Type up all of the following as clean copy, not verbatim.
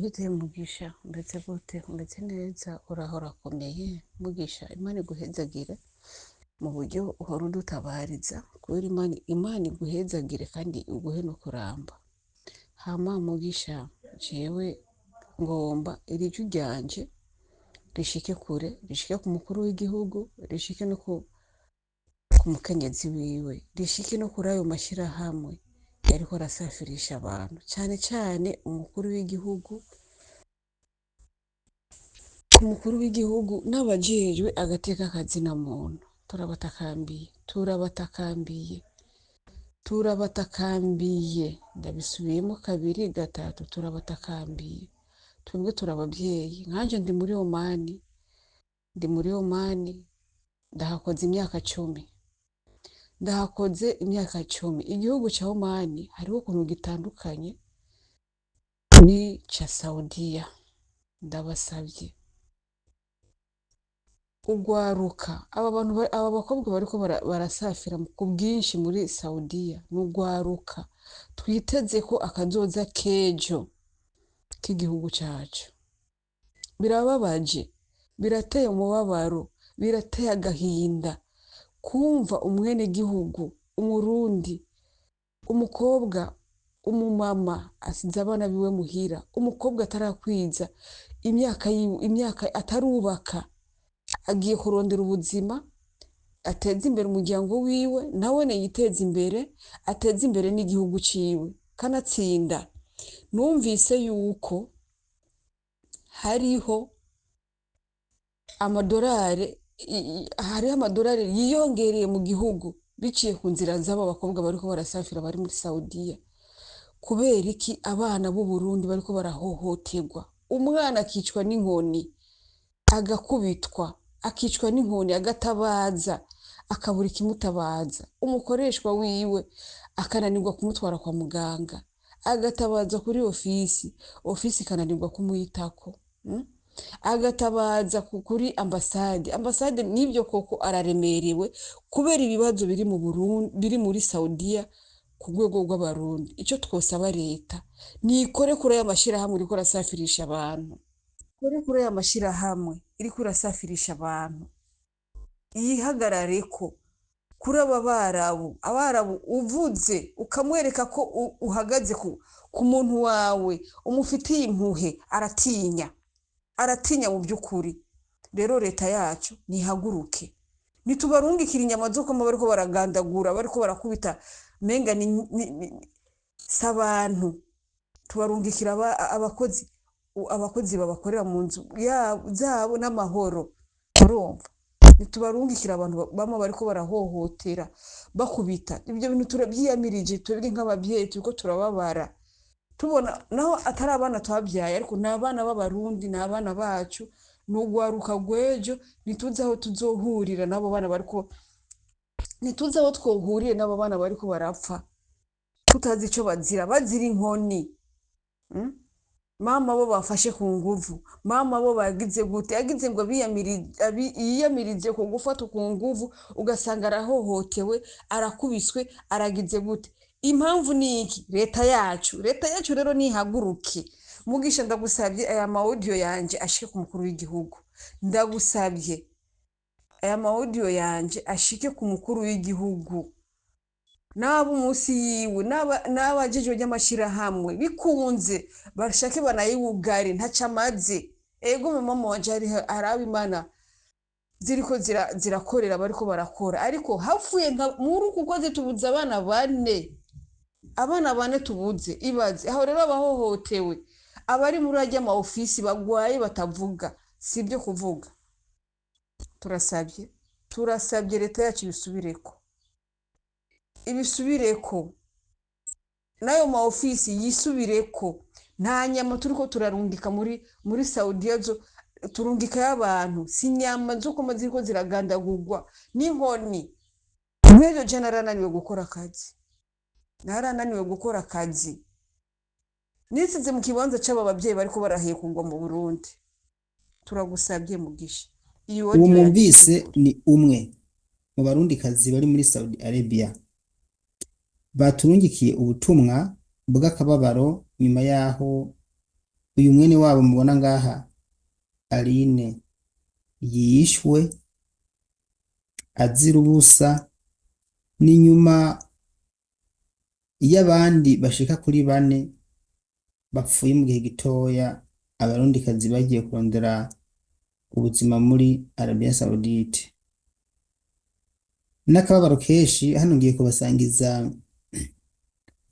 Bite Mugisha, umeze gute? Umeze neza? Uraho urakomeye? Mugisha, Imana iguhezagire mu buryo uhora udutabariza, kubera Imana iguhezagire kandi iguhe no kuramba. Hama Mugisha, jewe ngomba iri jwi ryanje rishike kure, rishike ku mukuru w'igihugu, rishike no ku mukenyezi wiwe, rishike no kuri ayo mashirahamwe yariko arasafirisha abantu, cane cane umukuru w'igihugu, ku mukuru w'igihugu n'abajejwe agateka kazina muntu. Turabatakambiye, turabatakambiye, turabatakambiye, ndabisubiyemo kabiri gatatu, turabatakambiye. Twebwe turabavyeyi, nkanje ndi muri Omani, ndi muri Omani, ndahakoze imyaka 10, ndahakoze imyaka 10. Igihugu ca Omani hariho ukuntu gitandukanye n'ica Saudiya. Ndabasavye ugwaruka, aba bantu aba bakobwa bariko barasafira ku bwinshi muri Saudiya n'ugwaruka twiteze ko akazoza k'ejo k'igihugu cacu. Birababaje, birateye umubabaro, birateye agahinda kumva umwenegihugu, umurundi, umukobwa, umumama asize abana biwe muhira, umukobwa atarakwiza imyaka yiwe, imyaka atarubaka, agiye kurondera ubuzima, ateze imbere umuryango wiwe, nawene yiteze imbere, ateze imbere n'igihugu ciwe, kanatsinda. Numvise yuko hariho amadorari, hariho amadorari yiyongereye mu gihugu biciye ku nzira z'abo bakobwa bariko barasafira bari muri Saudiya. Kubera iki abana b'u Burundi bariko barahohoterwa? Umwana akicwa n'inkoni, agakubitwa, akicwa n'inkoni, agatabaza, akabura ikimutabaza, umukoreshwa wiwe akananirwa kumutwara kwa muganga, agatabaza kuri ofisi, ofisi ikananirwa kumwitako, Agatabaza kuri ambasade, ambasade n'ibyo koko araremerewe kubera ibibazo biri mu Burundi, biri muri Saudiya ku rwego rw'Abarundi. Ico twosaba leta, nikore kuri aya mashirahamwe iriko irasafirisha abantu, ikore kuri aya mashirahamwe iriko irasafirisha abantu, yihagarareko kuri aba barabu. Abarabu uvuze ukamwereka ko uhagaze ku muntu wawe umufitiye impuhe, aratinya, aratinya mu by'ukuri. Rero leta yacu nihaguruke, ntitubarungikira inyama zo kwama bariko baragandagura, bariko barakubita, menga ni si abantu. Tubarungikira abakozi, abakozi babakorera mu nzu zabo n'amahoro. Urumva, ntitubarungikira abantu bamwe bariko barahohotera, bakubita. Ibyo bintu turabyiyamirije twebwe nk'ababyeyi, turiko turababara tubona naho atari abana twabyaye, ariko ni abana b'Abarundi, ni abana bacu, ni ugwaruka rw'ejo. Ntituzi aho tuzohurira n'abo bana bariko, ntituzi aho twohuriye n'abo bana bariko barapfa tutazi ico bazira, bazira inkoni, Mama bo bafashe ku nguvu, mama bo bagize gute, yagize ngo yiyamirize ku gufata ku nguvu, ugasanga arahohotewe, arakubiswe, aragize gute. Impamvu ni iki? Leta yacu, leta yacu rero nihaguruke. Mugisha, ndagusabye aya ma audio yanje ashike ku mukuru w'igihugu, ndagusabye aya ma audio yanje ashike ku mukuru w'igihugu n'abo munsi yiwe, n'abajejwe ry'amashirahamwe, bikunze bashake banayibugare, ntaco amaze. Ego mama wanje, hari abo Imana ziriko zirakorera, bariko barakora, ariko hapfuye nka muri uku kwezi tubuze abana bane, abana bane tubuze. Ibaze aho rero abahohotewe, abari muri arya ma ofisi bagwaye batavuga, si ibyo kuvuga. Turasabye, turasabye leta yacu ibisubireko, ibisubireko, n'ayo ma ofisi yisubireko. Nta nyama turiko turarungika muri Saudiya, zo turungikayo abantu, si inyama zo kuma ziriko ziragandagurwa n'inkoni. Nk'ejo je narananiwe gukora akazi, narananiwe gukora akazi, nisize mu kibanza c'aba bavyeyi bariko barahekugwa mu Burundi. Turagusabye Mugisha, iyi Uwo audio yacu mwumvise kure. ni umwe mu barundikazi bari muri Saudi Arabia baturungikiye ubutumwa bw'akababaro nyuma yaho. Uyu mwene wabo mubona ngaha Aline yishwe azira ubusa, ni nyuma y'abandi bashika kuri bane bapfuye mu gihe gitoya, abarundikazi bagiye kurondera ubuzima muri Arabia Saudite. N'akababaro kenshi hano ngiye kubasangiza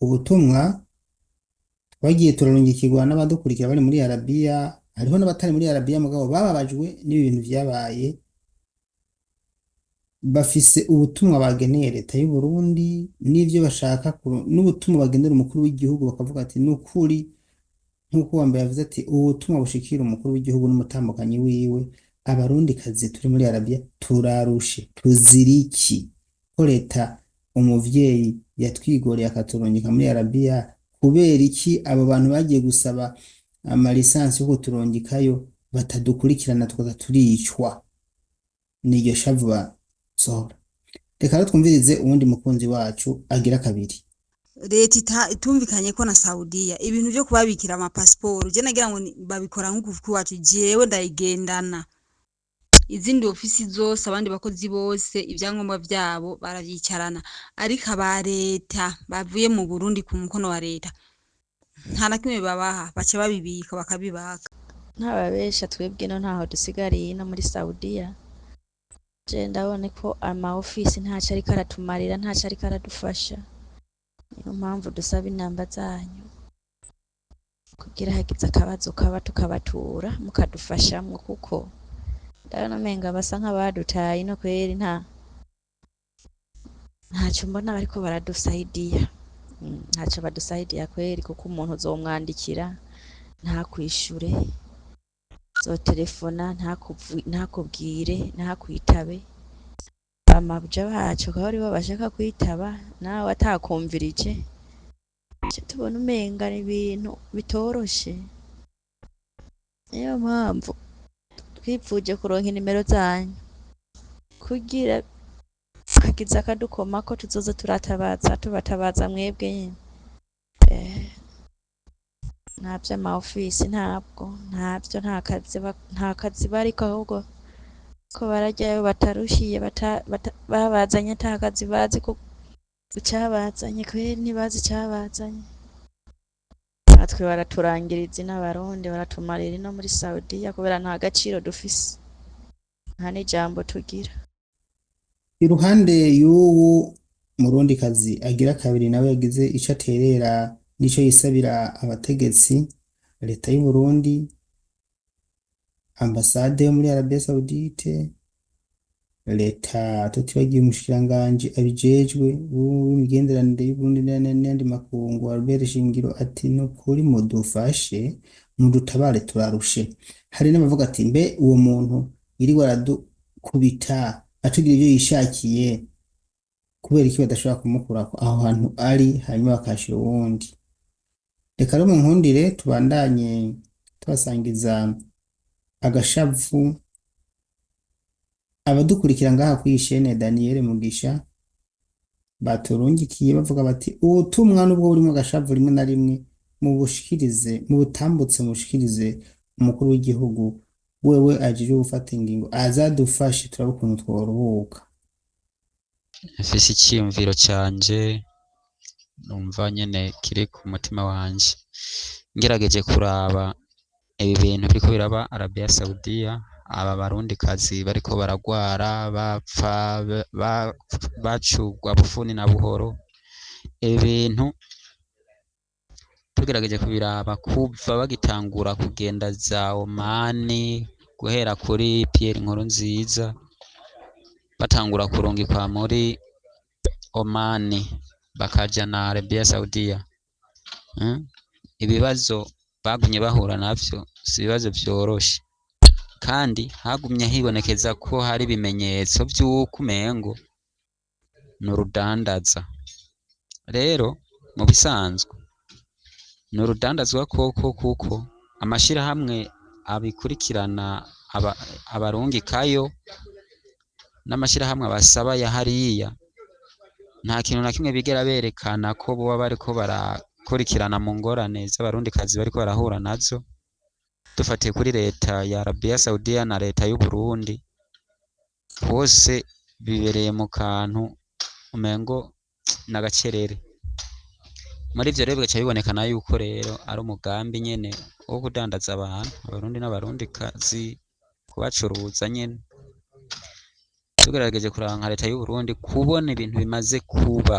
ubutumwa twagiye turarungikirwa n'abadukurikira bari muri Arabia, hariho n'abatari muri Arabia mugabo bababajwe n'ibi bintu vyabaye, bafise ubutumwa bageneye leta y'u Burundi n'ivyo bashaka n'ubutumwa bagenera umukuru w'igihugu, bakavuga ati nukuri nk'uko uwa mbere yavuze ati ubutumwa bushikira umukuru w'igihugu n'umutambukanyi wiwe, abarundikazi turi muri Arabia turarushe, tuziriki ko leta umuvyeyi yatwigoreye akaturungika muri Arabia, kubera iki abo bantu bagiye gusaba amalisansi yo kuturungikayo batadukurikirana tukaza turicwa? Niryo shavu basohora. Reka rero twumvirize uwundi mukunzi wacu agira kabiri. Leta itumvikanye ko na Saudiya ibintu byo kubabikira amapasiporo, je nagira ngo babikora nk'uku iwacu, jewe ndayigendana. Izindi ofisi zose, abandi bakozi bose ibyangombwa vyabo baravyicarana, ariko aba leta bavuye mu Burundi ku mukono wa leta nta na kimwe babaha, baca babibika bakabibaka. Ntababesha, twebwe ino ntaho dusigariye ino muri Saudiya. Je ndabona ko ama ofisi ntaco ariko aratumarira, ntaco ariko aradufasha. Niyo mpamvu dusaba inamba zanyu kugira hagize akabazo kaba tukabatura mukadufashamwo, kuko ndabona umenga basa nk'abadutaye ino kweri, ntaco mbona bariko baradusaidiya. Ntaco badusaidiya kweri, kuko umuntu uzomwandikira ntakwishure, uzotelefona ntakubwire, ntakwitabe. Bamabuja bacu akaba aribo bashaka kwitaba, nawe atakumvirije. Ico tubona umenga ni ibintu bitoroshe. Niyo mpamvu twipfuje kuronka inimero zanyu kugira hagize akadukomako tuzoze turatabaza, tubatabaza mwebwe nyene. Nta vy'ama ofisi, ntabwo ntavyo, nta kazi bariko, ahubwo ko bararyayo batarushiye, babazanye ata kazi bazi ko icabazanye kweri, ntibazi icabazanye. Natwe baraturangiriza ino, abarundi baratumarira ino muri Saudiya kubera nta gaciro dufise, nta n'ijambo tugira. Iruhande y'uwu murundikazi agira kabiri nawe yagize ico aterera n'ico yisabira abategetsi, leta y'u Burundi, ambasade yo muri Arabia Saudite, leta tutibagiye umushikiranganji abijejwe w'imigenderanire y'u Burundi n'ayandi makungu Albert Shingiro, ati nukuri mudufashe mudutabare turarushe. Hari n'abavuga ati mbe uwo muntu yirirwa aradukubita atugira ivyo yishakiye, kubera iki badashobora kumukurako aho hantu ari hanyuma bakahashira uwundi? Reka rero munkundire tubandanye tubasangiza agashavu abadukurikira ngaha kuri iyi shene Daniel Mugisha baturungikiye, bavuga bati ubutumwa nubwo burimo agashavu rimwe na rimwe mubushikirize, mubutambutse, mubushikirize umukuru w'igihugu, wewe ajejwe gufata ingingo azadufashe turabe ukuntu tworuhuka. Mfise iciyumviro canje numva nyene kiri ku mutima wanje, ngerageje kuraba ibi bintu biriko biraba Arabia Saudiya, aba barundikazi bariko baragwara bapfa, bacugwa bufuni na buhoro. Ibi bintu tugerageje kubiraba kuva bagitangura kugenda za Omani, guhera kuri Pierre Nkurunziza, batangura kurungikwa muri Omani bakaja na Arabia Saudiya. Ibibazo bagumye bahura navyo si ibibazo vyoroshe, kandi hagumye hibonekeza ko hari ibimenyetso vy'uko umengo ni urudandaza. Rero mu bisanzwe ni urudandazwa koko, kuko amashirahamwe abikurikirana abarungikayo n'amashirahamwe abasaba ya hariya, nta kintu na kimwe bigera berekana ko boba bariko barakurikirana mu ngorane z'abarundikazi bariko barahura nazo. Dufatiye kuri leta ya Arabia Saudiya na leta y'u Burundi, bose bibereye mu kantu umengo n'agacerere. Muri ivyo rero bigaca bibonekana yuko rero ari umugambi nyene wo kudandaza abantu, abarundi n'abarundikazi, kubacuruza nyene. Tugerageje kuraba nka leta y'u Burundi kubona ibintu bimaze kuba,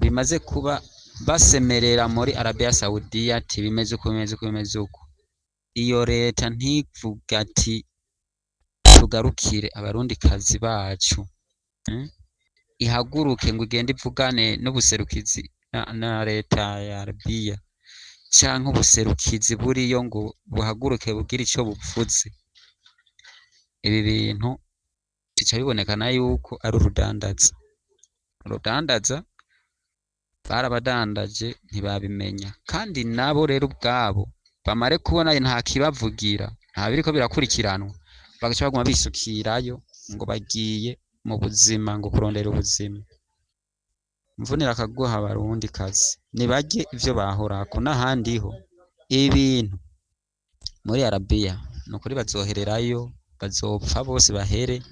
bimaze kuba basemerera muri Arabia Saudiya ati bimeze uko, bimeze uko, bimeze uko. Iyo leta ntivuga ati tugarukire abarundikazi bacu, Ihaguruke ngo igende ivugane n'ubuserukizi na leta ya Arabia canke ubuserukizi buriyo ngo buhaguruke bugire ico buvuze. Ibi bintu bica bibonekana yuko ari urudandaza. Urudandaza barabadandaje ntibabimenya, kandi nabo rero ubwabo bamare kubona nta kibavugira, nta biriko birakurikiranwa, bagaca baguma bisukirayo ngo bagiye mu buzima, ngo kurondera ubuzima. Mvunira akaguha abarundi kazi, nibarye ivyo bahorako n'ahandi ho. Ibintu muri Arabia nukuri bazohererayo, bazopfa bose bahere,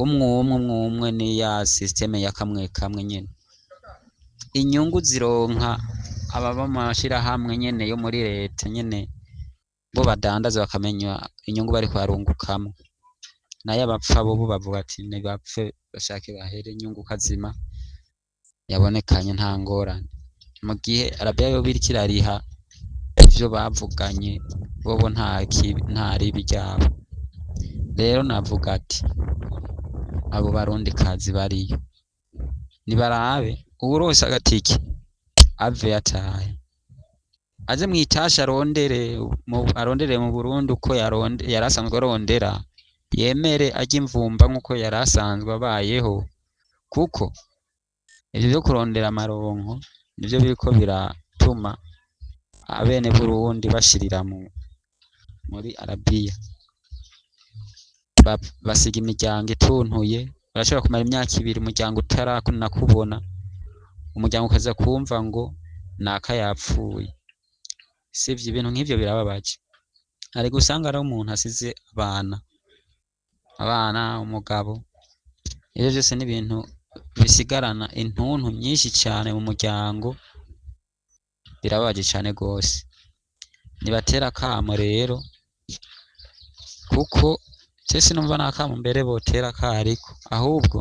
umwe umwe umwe umwe, ni ya systeme ya kamwe kamwe nyene. Inyungu zironka ababa mu mashirahamwe nyene yo muri leta nyene, bo badandaza bakamenya inyungu bariko barungukamwo. Nayo abapfa bobo bavuga ati nibapfe bashake bahere, inyungu kazima yabonekanye nta ngorane. Mu gihe Arabia yoba iriko irariha ivyo bavuganye, bobo nta ribi ryabo. Rero navuga ati abo barundikazi bariyo nibarabe uwuronse agatike ave atahe, aze mw'itasha arondere mu Burundi uko yari asanzwe arondera, yemere arye imvumba nkuko yari asanzwe abayeho, kuko ivyo vyo kurondera amaronko nivyo biriko biratuma abene Burundi bashirira muri Arabia. Basiga imiryango ituntuye, barashobora kumara imyaka ibiri umuryango utaranakubona, umuryango ukaza kumva ngo naka yapfuye. Sivyo, ibintu nk'ivyo birababaje. Ariko usanga ari umuntu asize abana, umugabo, ivyo vyose ni ibintu bisigarana intuntu nyinshi cane mu muryango, birababaje cane gose. Nibatera akamo rero, kuko je sinumva n'akamo mbere botera kariko, ahubwo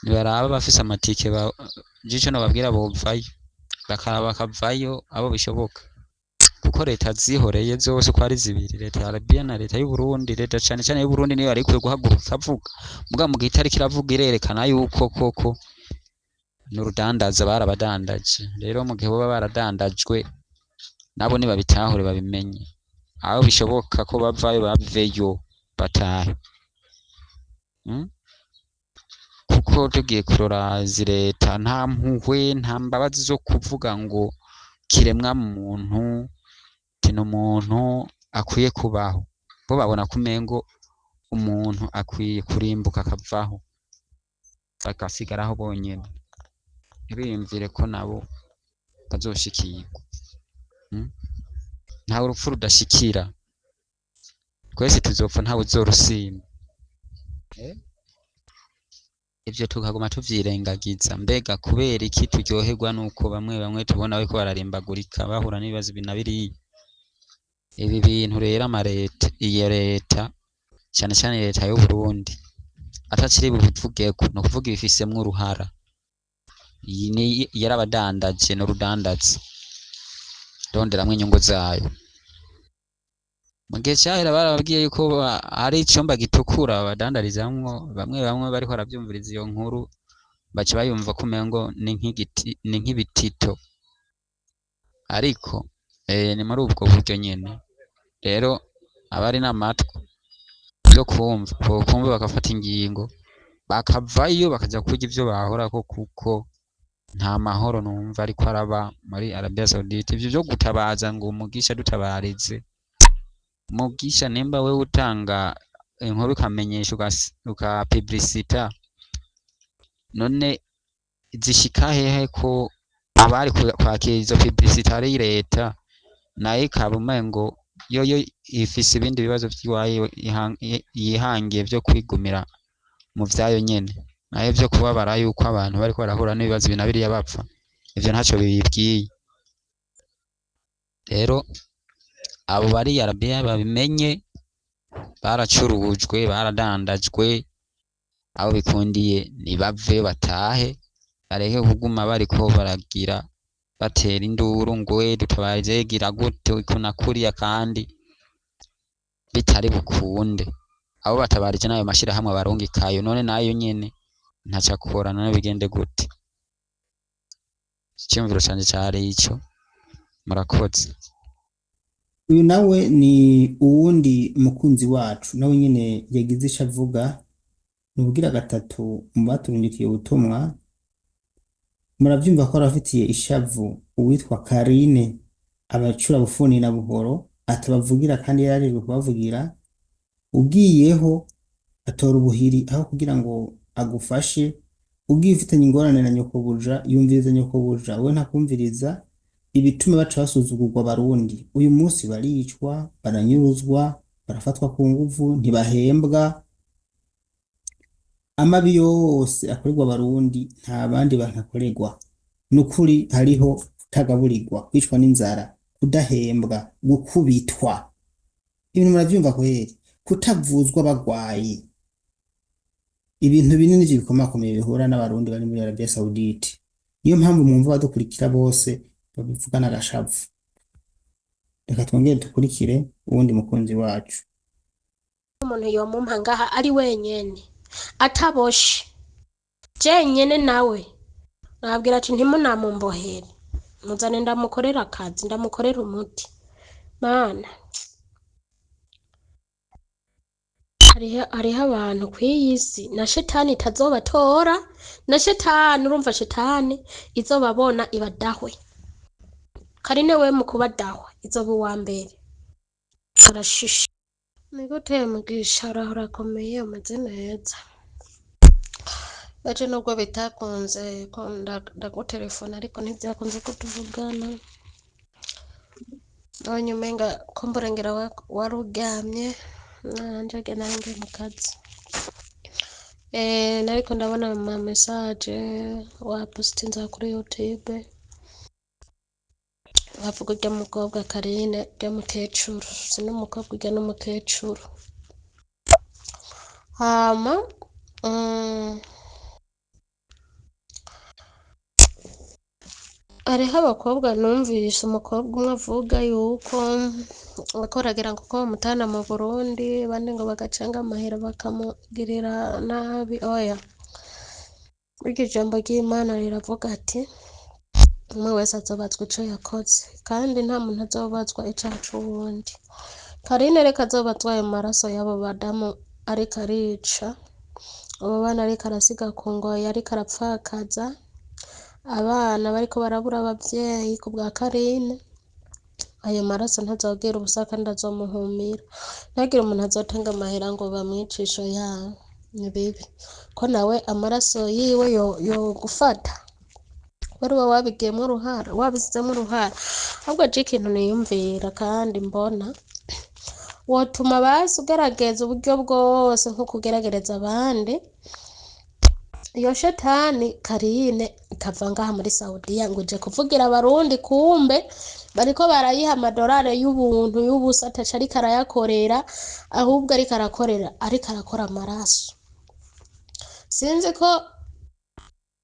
nibaraba abafise amatike je ico nobabwira bovayo, bakaraba bakavayo abo bishoboka, kuko leta zihoreye zose uko ari zibiri, leta ya Arabia na leta y'u Burundi, leta cane cane y'u Burundi niyo yari ikwiye guhaguruka ikavuga, mugabo mu gihe itariko iravuga irerekana yuko koko n'urudandaza barabadandaje. Rero mu gihe boba baradandajwe nabo nibabitahure babimenye, aho bishoboka ko bavayo baveyo batahe. Kuko tugiye kurora izi leta nta mpuhwe, nta mbabazi zo kuvuga ngo kiremwa muntu, ati umuntu akwiye kubaho. Bo babona ko umengo umuntu akwiye kurimbuka akavaho, bagasigaraho bonyene, ntibiyumvire ko nabo bazoshikirwa. Ntawe urupfu rudashikira, twese tuzopfa, ntawe uzorusimba. Ivyo tukaguma tuvyirengagiza. Mbega kubera iki turyoherwa nuko bamwe bamwe tubona bariko bararimbagurika bahura n'ibibazo ibi na biriya? Ibi bintu rero amareta, iyo leta cane cane leta y'u Burundi ataciri bubivugeko, ni ukuvuga ibifisemwo uruhara. Iyi ni yarabadandaje, n'urudandaza ronderamwo inyungu zayo. Mu gihe cahera barababwiye yuko hari icumba gitukura badandarizamwo, bamwe bamwe bariko baravyumviriza iyo nkuru baca bayumva ko umengo ni nk'igiti, ni nk'ibitito, ariko ni muri ubwo buryo nyene. Rero abari n'amatwi yo kumva bokumva bagafata ingingo, bakavayo bakaja kurya ivyo bahorako, kuko nta mahoro numva ariko araba muri Arabia Saudite. Ivyo vyo gutabaza ngo umugisha dutabarize, mugisha nimba wewe utanga inkuru ukamenyesha ukapublicita, none zishika hehe ko abari kwakira izo publicita ari leta? Nayo ikaba umengo yoyo ifise ibindi bibazo vy'iwayo yihangiye vyo kwigumira mu vyayo nyene, nayo vyo kubabara yuko abantu bariko barahura n'ibibazo ibi na biriya bapfa, ivyo ntaco bibibwiye. Rero abo bari Arabiya babimenye, baracurujwe, baradandajwe, abo bikundiye nibave batahe, bareke kuguma bariko baragira batera induru ngo we dutabarize gira gute uku na kuriya, kandi bitari bukunde. Abo batabarije n'ayo mashirahamwe abarungikayo, none nayo nyene ntaco akora, none bigende gute? Iciyumviro canje cari ico, murakoze. Uyu nawe ni uwundi mukunzi wacu, nawe nyene yagize ico avuga, ni ubugira gatatu mu baturungikiye ubutumwa. Muravyumva ko arafitiye ishavu uwitwa Karine abacura bufuni na buhoro atabavugira kandi yararejwe kubavugira. Ugiyeho atora ubuhiri aho kugira ngo agufashe. Ugiye ufitanye ingorane na nyokobuja, yumviriza nyokobuja, we ntakumviriza. Ibituma baca basuzugurwa abarundi uyu munsi, baricwa, baranyuruzwa, barafatwa ku nguvu, ntibahembwa. Amabi yose akorerwa abarundi nta bandi bantu akorerwa. Ni ukuri hariho kutagaburirwa, kwicwa n'inzara, kudahembwa, gukubitwa, ibintu muravyumva kweri, kutavuzwa bagwaye. Ibintu binini ivyo bikomakomeye bihura n'abarundi bari muri Arabia Saudite. Niyo mpamvu mwumva badukurikira bose babivugana agashavu. Reka twongere dukurikire uwundi mukunzi wacu. Umuntu yomumpa ngaha ari wenyene ataboshe jenyene, nawe nabwira ati ntimunamumbohere, muzane ndamukorera akazi, ndamukorera umuti. Mana, hariho abantu kw'iyi si na shetani itazobatora, na shetani urumva shetani izobabona ibadahwe. Karine we mu kubadahwa izoba uwa mbere. Arashishe ni gute Mugisha, uraho urakomeye, umeze neza? Ejo nubwo bitakunze ko ndagutelefona, ariko ntibyakunze ko tuvugana. Nabonye umenga ko mburengera wari uryamye, nanje nari ngiye mu kazi. Nariko ndabona ama message wapositinze kuri YouTube, bavuga urya mukobwa Karine, urya mukecuru, si n'umukobwa urya n'umukecuru. Hama hariho abakobwa, numvise umukobwa umwe avuga yuko akoragira ngo ko bamutana mu Burundi, abandi ngo bagacanga amahera bakamugirira nabi. Oya, burya ijambo ry'Imana riravuga ati umwe wese azobazwa ico yakoze, kandi nta muntu azobazwa icaha c'uwundi. Karine reka azobazwa ayo maraso y'abo badamu ariko arica, abo bana ariko arasiga ku ngoyi, ariko arapfakaza abana bariko barabura abavyeyi ku bwa Karine. Ayo maraso ntazogera ubusa kandi azomuhumira. Ntagire umuntu azotanga amahera ngo bamwicishe, yawe ni bibi ko nawe amaraso yiwe yogufata wari we wabigiyemwo uruhara, wabisizemwo uruhara. Ahubwo je ikintu niyumvira kandi mbona wotuma basi ugerageza uburyo bwose nko kugerageza abandi, iyo shetani Karine ikava ngaha muri Saudiya ngo ije kuvugira abarundi, kumbe bariko barayiha amadorari y'ubuntu y'ubusa, ataco ariko arayakorera, ahubwo ariko arakorera, ariko arakora amaraso. Sinzi ko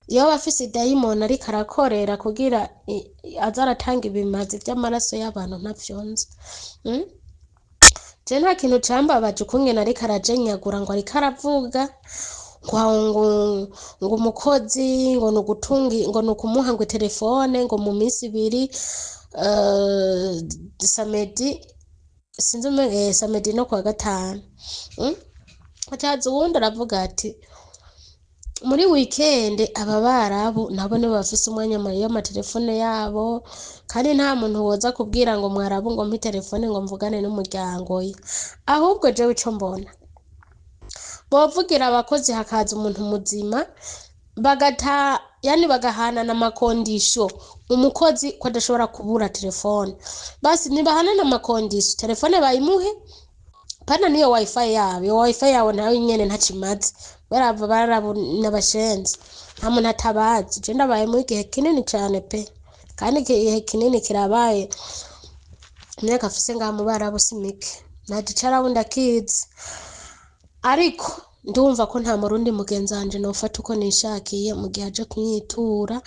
yoba afise idayimoni ariko arakorera kugira aze aratanga ibimazi vy'amaraso y'abantu, ntavyo nzi. Je nta kintu cambabaje ukungene ariko arajenyagura ngo ariko aravuga ngo ngo umukozi ngo nugutungi ngo nukumuha ngo telefone ngo mu minsi ibiri, samedi sinzi samedi no kuwa gatanu. Acaza uwundi aravuga ati muri weekend aba barabu nabo nibo bafise umwanya y'amatelefone yabo, kandi nta muntu woza kubwira ngo mwarabu ngo mpe telefone ngo mvugane n'umuryango ye. Ahubwo jewe ico mbona, bovugira abakozi hakaza umuntu muzima bagata yani bagahanana ama conditions, umukozi ko adashobora kubura telefone, basi nibahanana ama conditions, telefone bayimuhe, pana niyo wifi yabo. Iyo wifi yabo nayo nyene ntacimaze, barava barabona abashenzi, nta muntu atabazi. Je ndabaye mu igihe kinini cane pe, kandi igihe kinini kirabaye. Imyaka afise ngaha mu Barabu si mike, ntagicara ndakizi, ariko ndumva ko nta murundi mugenzi wanje nofata uko nishakiye mu gihe aje kunyitura.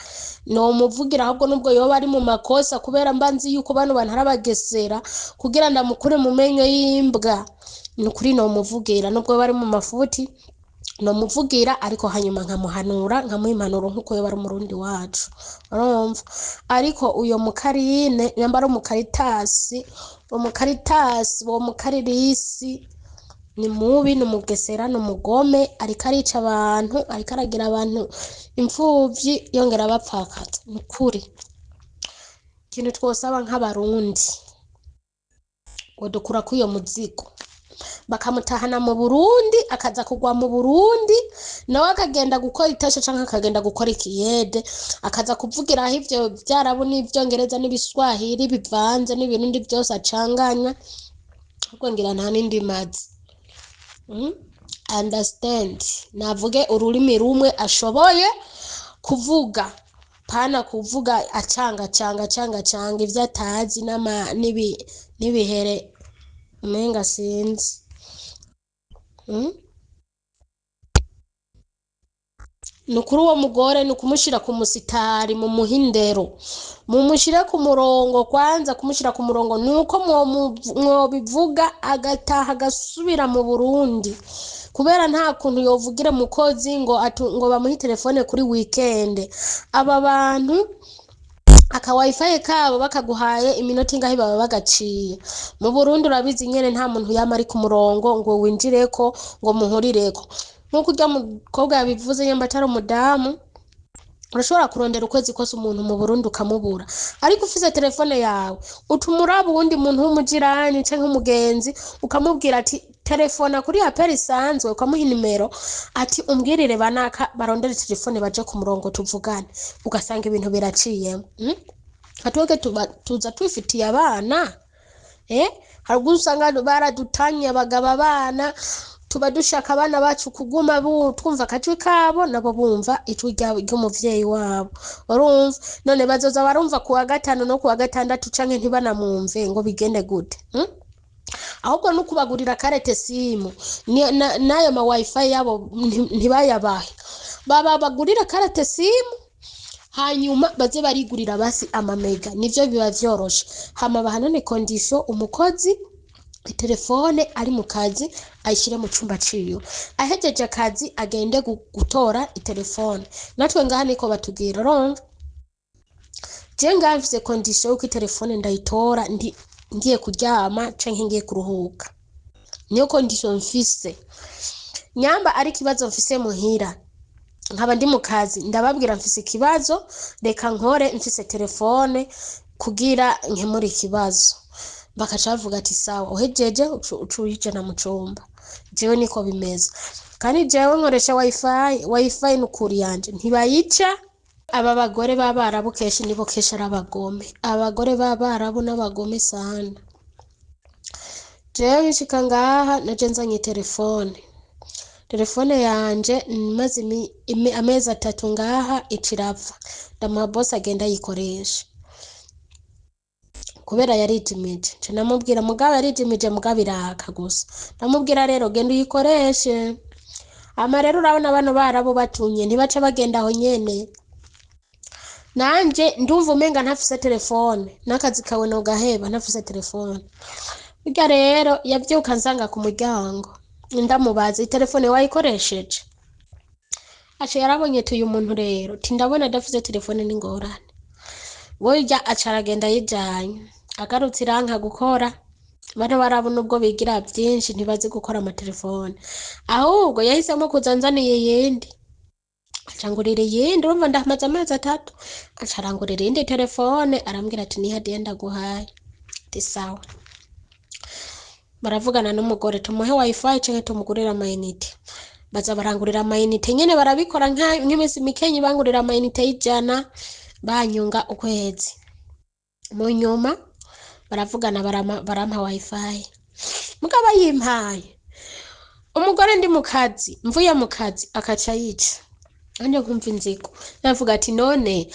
Nomuvugira ahubwo nubwo yoba ari mu makosa, kubera mba nzi yuko bano bantu arabagesera kugira ndamukure mu menyo y'imbwa. Ni ukuri nomuvugira nubwo yoba ari mu mafuti, nomuvugira, ariko hanyuma nkamuhanura, nkamuha impanuro nkuko yoba ari umurundi wacu, urumva. Ariko uyo mukarine, nyamba ari umukaritasi, umukaritasi uwo mukaririsi ni mubi, ni umugesera, ni umugome, ariko arica abantu, ariko aragira abantu imfuvyi yongera abapfakaza. Ni ukuri ikintu twosaba nk'abarundi, ngo dukura kuri iyo muzigo, bakamutahana mu Burundi, akaza kugwa mu Burundi, nawe akagenda gukora itasha canke akagenda gukora ikiyede, akaza kuvugiraho ivyo vyarabu n'ivyongereza n'ibiswahili bivanze n'ibirundi vyose acanganya, ahubwo ngira nta n'indi mazi. Understand, navuge ururimi rumwe ashoboye kuvuga, pana kuvuga acanga canga canga canga ivyo atazi n'ama n'ibihere umenga sinzi. Ni ukuri uwo mugore ni ukumushira ku musitari, mu muhindero, mumushire ku murongo. Kwanza kumushira ku murongo ni uko mwobivuga agataha agasubira mu Burundi, kubera nta kuntu yovugira mukozi ngo ngo bamuhe telefone kuri weekend. Aba bantu aka wifi kabo bakaguhaye iminota ingahe baba bagaciye. Mu Burundi urabizi nyene, nta muntu yama ari ku murongo ngo winjireko ngo muhurireko. Nkuko urya mukobwa yabivuze, nyamba atari umudamu, urashobora kurondera ukwezi kose umuntu mu Burundi ukamubura, ariko ufise telefone yawe utuma uraba uwundi muntu w'umujirani canke umugenzi, ukamubwira ati telefona kuri appel isanzwe, ukamuha inimero ati umbwirire banaka barondere telefone baje ku murongo tuvugane, ugasanga ibintu biraciyemo. Twebwe tuza twifitiye abana, hari ubwo usanga baradutanye abagabo abana, tuba dushaka abana bacu kuguma twumva akajwi kabo, nabo bumva ijwi ry'umuvyeyi wabo, urumva. None bazoza barumva kuwa gatanu no kuwa gatandatu canke ntibanamwumve, ngo bigende gute? Ahubwo no kubagurira carte SIM n'ayo ma wifi yabo ntibayabahe, baba bagurira carte SIM, hanyuma baze barigurira basi ama méga, nivyo biba vyoroshe. Hama bahanane condition, umukozi telefone ari mu kazi ayishyire mu cyumba ciwe, ahejeje akazi agende gutora itelefone. Natwe ngaha niko batubwira, urumva. Je ngaha mfise condition yuko itelefone ndayitora ndi ngiye kuryama canke ngiye kuruhuka, niyo condition mfise. Nyamba ari ikibazo mfise muhira, nkaba ndi mu kazi, ndababwira mfise ikibazo, reka nkore mfise telefone kugira nkemure ikibazo. Bakaca bavuga ati sawa, uhejeje uca uyijana mu cumba. Jewe niko bimeze, kandi jewe nkoresha wifi. Wifi nukuri yanje ntibayica. Aba bagore b'abarabu kenshi nibo kenshi ari abagome, abagore b'abarabu n'abagome sana. Jewe nshika ngaha naje nzanye telefone, telefone yanje maze amezi 3 ngaha icirapfa, ndamuha boss agenda ayikoresha kubera yarijimije. Nca namubwira, mugabo yarijimije, mugabo iraka gusa, ndamubwira rero genda uyikoreshe. Ama rero urabona bano barabu batumye ntibaca bagenda aho nyene. Nanje ndumva umenga ntafise telefone n'akazi kawe nogaheba ntafise telefone. Burya rero yavyuka nsanga ku muryango, ndamubaza itelefone wayikoresheje, aca yarabonye tuyu muntu rero ti ndabona adafise telefone n'ingorane. Burya aca aragenda ayijanye, agarutse iranka gukora. Bano barabona ubwo bigira vyinshi ntibazi gukora amatelefone, ahubwo yahisemo kuza anzaniye iyindi, aca angurira iyindi. Urumva ndamaze amezi 3, aca arangurira iyindi telefone, arambwira ati niyo hadiya ndaguhaye. Ati sawa. Baravugana n'umugore, tumuhe wifi canke tumugurire ama unités. Baza barangurira amayinite nyene, barabikora nk'iminsi mikenyi, bangurira amayinite y'ijana, banyunga ukwezi. Mu nyuma baravugana, barampa wifi. Mugabo yimpaye, umugore ndi mu kazi, mvuye mu kazi akaca yica, anje nkumva inzigo. Navuga ati none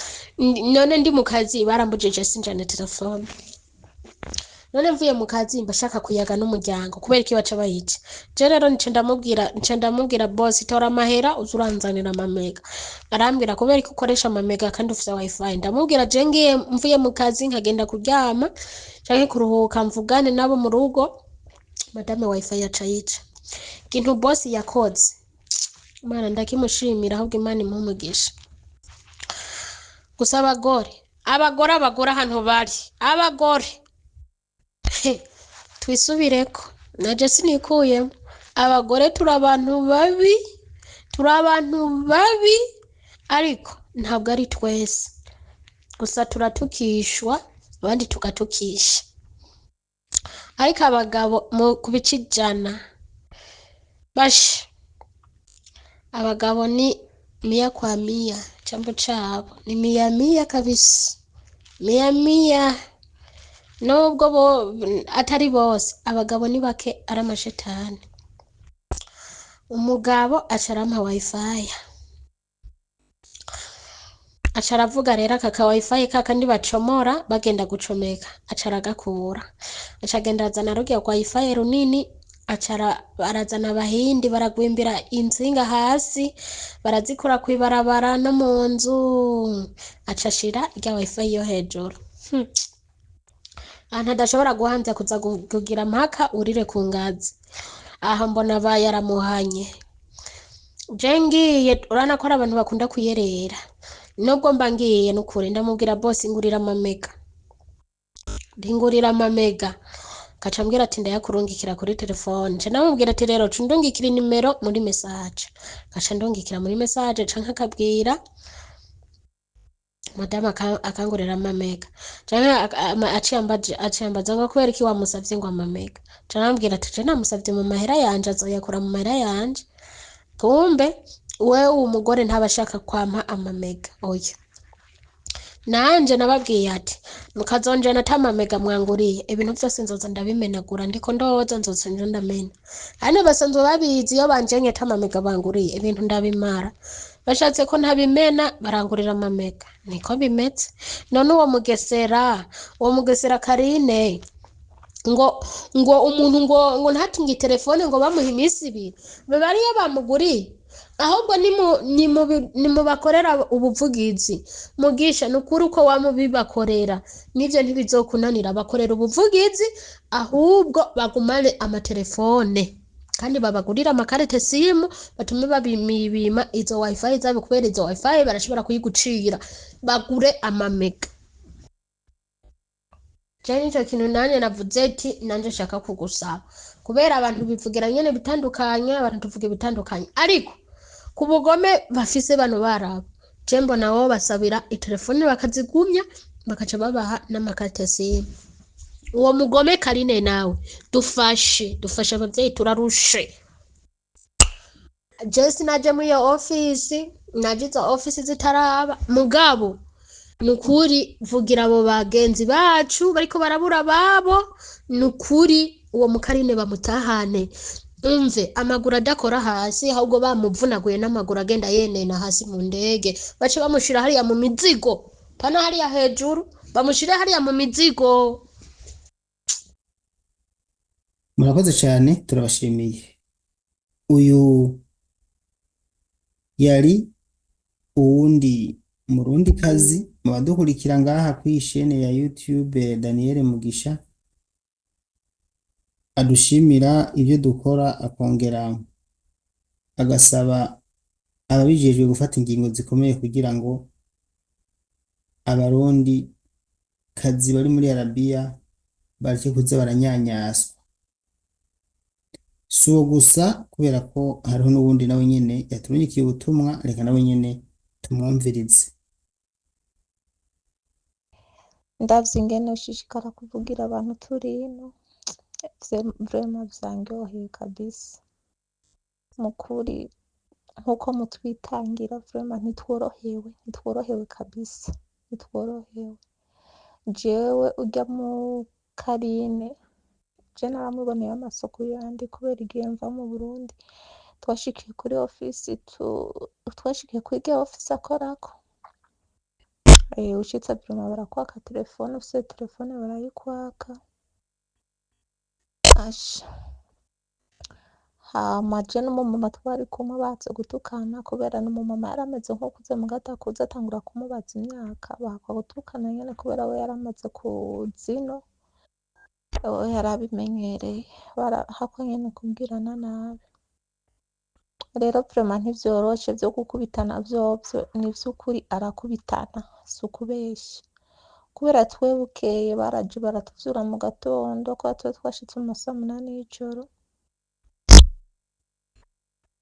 ndi mu kazi barambujije sinjane telefone, none mvuye mu kazi mbashaka kuyaga n'umuryango, kubera iki baca bayica? Je rero nce ndamubwira: "Boss, tora amahera uza uranzanira amamega." Arambwira: "Kubera ko ukoresha amamega kandi ufise wifi?" Ndamubwira: "Je ngiye, mvuye mu kazi nkagenda kuryama canke kuruhuka, mvugane nabo mu rugo, madame wifi yaca yica." Ikintu boss yakoze, Imana ndakimushimira, ahubwo Imana imuhe umugisha. Gusa abagore, abagore, abagore ahantu bari, abagore, he, twisubireko, naje sinikuyemo. Abagore turi abantu babi, turi abantu babi, ariko ntabwo ari twese. Gusa turatukishwa, abandi tugatukisha. Ariko abagabo mu ku bice 100, basha, abagabo ni mia kwa mia, chambo cabo ni mia mia kabisa, mia mia. Nubwo bo atari bose, abagabo ni bake ari amashetani. Umugabo aca arampa wifi, aca aravuga rero aka ka wifi kakandi bacomora bagenda gucomeka, aca aragakura, aca agenda arazana rurya rwa wifi runini, aca arazana abahindi, baragwimbira intsinga hasi, barazikura kw'ibarabara no mu nzu, aca ashira irya wifi yo hejuru. Ahantu adashobora guhanza kuza kugira mpaka urire ku ngazi. Aha mbona aba yaramuhanye. Je ngiye, urabona ko ari abantu bakunda kuyerera. Nubwo mba ngiye, nukuri ndamubwira: "Boss, ngurira amamega, ngurira amamega." Kaca ambwira ati: "Ndayakurungikira kuri telefone." Nca ndamubwira ati: "Rero ca undungikira inimero muri message." Gaca ndungikira muri message, canke akabwira madamu akangurira amamega, canke aciye ambaza ngo kubera iki wamusavye ngo amamega. Nca ndamubwira ati: "Je namusavye mu mahera yanje, azoyakura mu mahera yanje." Kumbe we uwo mugore ntaba ashaka kwampa amamega. Oya, nanje nababwiye ati: "Mukazonjana ata mamega mwanguriye, ibintu vyose nzoza ndabimenagura, ndiko ndoza nzoza nje ndamena." Hano basanzwe babizi, iyo banjenye ata mamega banguriye, ibintu ndabimara. Bashatse ko ntabimena, barangurira amamega, niko bimeze. None uwo mugesera, uwo mugesera Karine, ngo umuntu ngo ntatunge telefone, ngo bamuhe iminsi 2, biba ariyo bamuguriye. Ahubwo nimubakorera ubuvugizi. Mugisha, ni ukuri uko wamubibakorera nivyo ntibizokunanira. Bakorera ubuvugizi, ahubwo bagumane amatelefone kandi babagurire amakarite simu, batume babimibima izo wifi zabo, kubera izo wifi barashobora kuyigucira. Bagure amamega. Je nico kintu nanje navuze ati nanje nshaka kugusaba, kubera abantu bivugira nyene bitandukanye, abantu tuvuga ibitandukanye, ariko ku bugome bafise bano barabo, je mbona bo basabira itelefone bakazigumya, bakaca babaha n'amakarite simu. Uwo mugome Karine nawe dufashe, dufashe abavyeyi, turarushe. Je sinaje muri iyo ofisi, naje izo ofisi zitaraba. Mugabo nukuri vugira abo bagenzi bacu bariko barabura ababo. Nukuri uwo mukarine bamutahane. Umve, amaguru adakora hasi, ahubwo bamuvunaguye n'amaguru agenda yenena hasi mu ndege, bace bamushira hariya mu mizigo, pana hariya hejuru, bamushire hariya mu mizigo. Murakoze cyane, turabashimiye. Uyu yari uwundi murundi kazi mu badukurikira ngaha kuri chaîne ya YouTube, Daniel Mugisha, adushimira ibyo dukora, akongera agasaba ababijejwe gufata ingingo zikomeye kugira ngo abarundi kazi bari muri Arabiya bareke kuza baranyanyaswa. Si uwo gusa, kubera ko hariho n'uwundi nawe nyene yaturungikiye ubutumwa, reka nawe nyene tumwumvirize. Ndavye ingene ushishikara kuvugira abantu turi ino, vraiment vyandyoheye kabisa mukuri. Nkuko mutwitangira vraiment ntitworohewe, ntitworohewe kabisa, ntitworohewe. Jewe urya mu Karine, je naramuboneye amaso kuyandi kubera igihe mva mu Burundi twashikiye kuri ofisi tu twashikiye kuri rya ofisi akorako. Ushitse vraiment barakwaka telefone, ufise telefone barayikwaka. Asha, hama je n'umumama twari kumwe baza gutukana kubera n'umumama yari ameze nk'uwukuze muga adakuze, atangura kumubaza imyaka, bahakwa gutukana nyene kubera we yari amaze kuzino, we yari abimenyereye, barahakwa nyene kubwirana nabi. Rero vraiment ntivyoroshe vyo gukubitana vyovyo, ni vy'ukuri arakubitana, si ukubesha. Kubera twe bukeye baraje baratuvyura mu gatondo, kubera twe twashitse mu masaha 8 y'ijoro,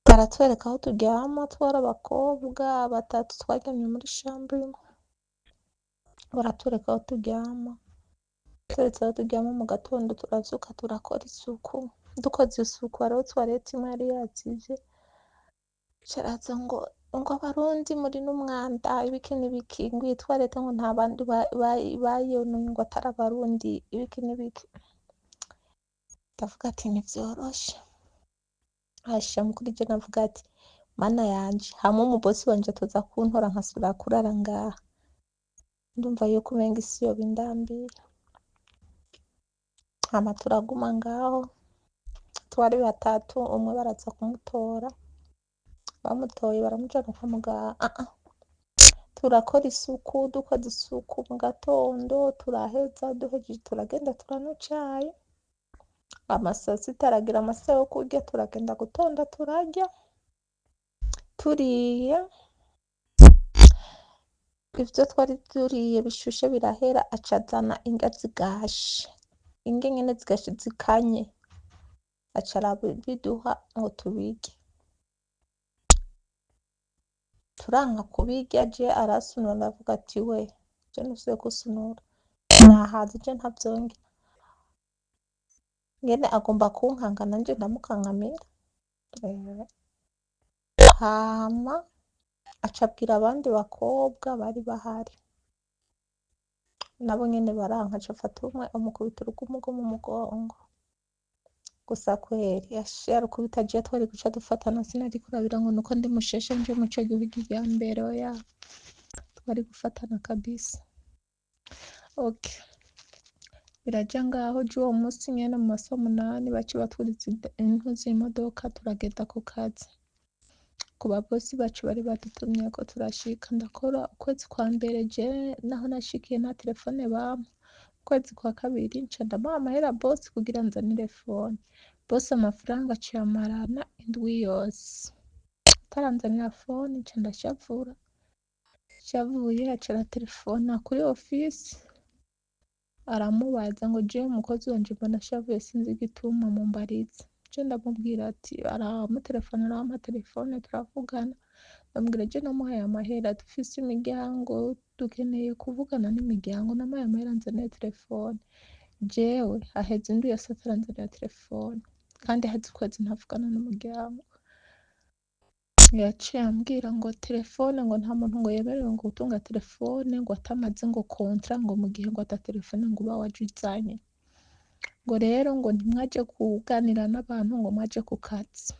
baratwereka aho turyama, twari abakobwa batatu twaryamye muri chambre imwe, baratwereka aho turyama, turetse aho turyama mu gatondo turavyuka turakora isuku, dukoze isuku hariho toilette imwe yari yazivye, caraza ngo abarundi muri n'umwanda ibiki n'ibiki, ngo iyi toilette ngo nta bandi bayononye ngo atari abarundi ibiki n'ibiki. Ndavuga ati ntivyoroshe. Asha mukuru je navuga ati mana yanje, hamwe umubosi wanje atoza kuntora nkasubira kurara ngaha, ndumva yuko umenga isi yoba indambiye. Hama turaguma ngaho, twari batatu, umwe baraza kumutora, bamutoye baramujana kwa muganga. Turakora isuku, dukoze isuku mu gatondo turaheza, duhejeje turagenda turanywa icayi, amasasita aragira amasaha yo kurya, turagenda gutonda turarya, turiye ivyo twari turiye bishushe birahera, aca azana indya zigashe, indya nyene zigashe zikanye, aca arabiduha ngo tubirye, turanka kubirya, je arasunura, ndavuga ati we je ntusubiye gusunura, nahaze je ntavyongera, nyene agomba kunkanga nanje ndamukankamira. Hama aca abwira abandi bakobwa bari bahari, nabo nyene baranka, aca afata umwe amukubita urugumu rwo mu mugongo. Gusa kweri asha yarukubita, je twari guca dufatana, sinari kurabira ngo nuko ndi mushasha nje muco gihugu irya mbere, oya twari gufatana kabisa. Okay, biraja ngaho je uwo musi nyene mu masaha 8 baciye batwuriza intuzi imodoka, turagenda ku kazi ku babosi bacu bari badutumyeko, turashika ndakora ukwezi kwa mbere, je naho nashikiye nta telefone bampa. Ukwezi kwa kabiri nca ndamuha amahera bosi kugira nzanire fone, bosi amafaranga aciye amarana indwi yose ataranzanira fone, nca ndashavura, shavuye aca aratelefona kuri ofisi aramubaza ngo jewe umukozi wanje mbona ashavuye sinzi igituma mumbarize. Je ndamubwira ati aramutelefona arampa telefone turavugana, ndamubwira je namuhaye amahera, dufise imiryango dukeneye kuvugana n'imiryango, namuhaye amahera nzanire telefone, jewe haheze indwi yose ataranzanira telefone kandi haheze ukwezi ntavugana n'umuryango. Yaciye ambwira ngo telefone ngo nta muntu ngo yemerewe ngo gutunga telefone ngo atamaze ngo kontra ngo mu gihe ngo ata telefone ngo uba waje uzanye, ngo rero ngo ntimwaje kuganira n'abantu ngo mwaje ku kazi,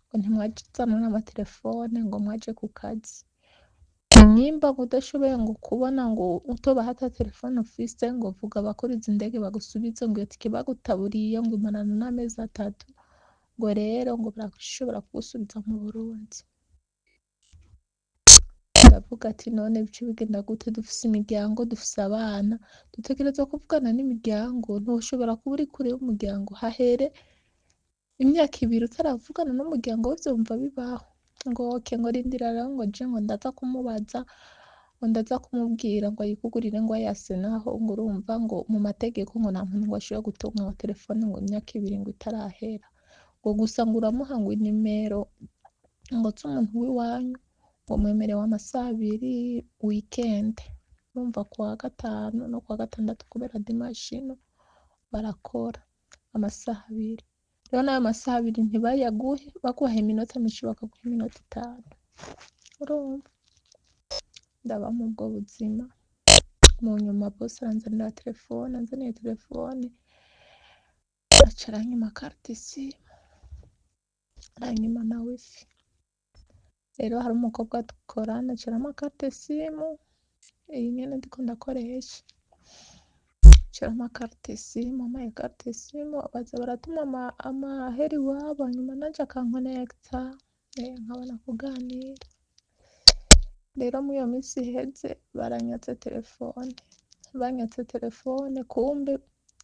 ngo ntimwaje uzana n'amatelefone ngo mwaje ku kazi, nimba ngo udashoboye ngo kubona ngo utobaha ata telefone ufise ngo vuga abakuriza indege bagusubize ngo iyo tike bagutaburiye ngo imarana n'amezi 3, ngo rero ngo barashobora kugusubiza mu Burundi. Ndavuga ati none bice bigenda gute, dufise imiryango, dufise abana, dutegerezwa kuvugana n'imiryango, ntushobora kuba uri kure y'umuryango hahere imyaka 2 utaravugana n'umuryango vyumva bibaho. Ngo okay, ngo rindira rero ngo je ngo ndaza kumubaza, ngo ndaza kumubwira ngo ayikugurire ngo ayase naho ngo urumva ngo mu mategeko ngo nta muntu ngo ashobora gutunga ngo telefone ngo imyaka 2 ngo itarahera, ngo gusa ngo uramuha ngo inimero ngo z'umuntu w'iwanyu ngo mwemerewe amasaha 2 weekend, urumva kuwa gatanu no kuwa gatandatu kubera dimashino barakora amasaha 2. Rero n'ayo masaha abiri ntibayaguhe, baguhaye iminota myinshi bakaguha iminota 5. Urumva ndaba mu bwo buzima. Mu nyuma boss aranzanira telefone, anzaniye telefone aca aranyima carte SIM, aranyima na wifi. Rero hari umukobwa dukorana aca arampa carte SIM, iyi nyene ndiko ndakoresha. Aca arampa carte SIM, ampaye carte SIM baza baratuma amahera iwabo, hanyuma nanje akankonekita, nkabona kuganira. Rero muri iyo minsi iheze baranyatse telefone, banyatse telefone kumbe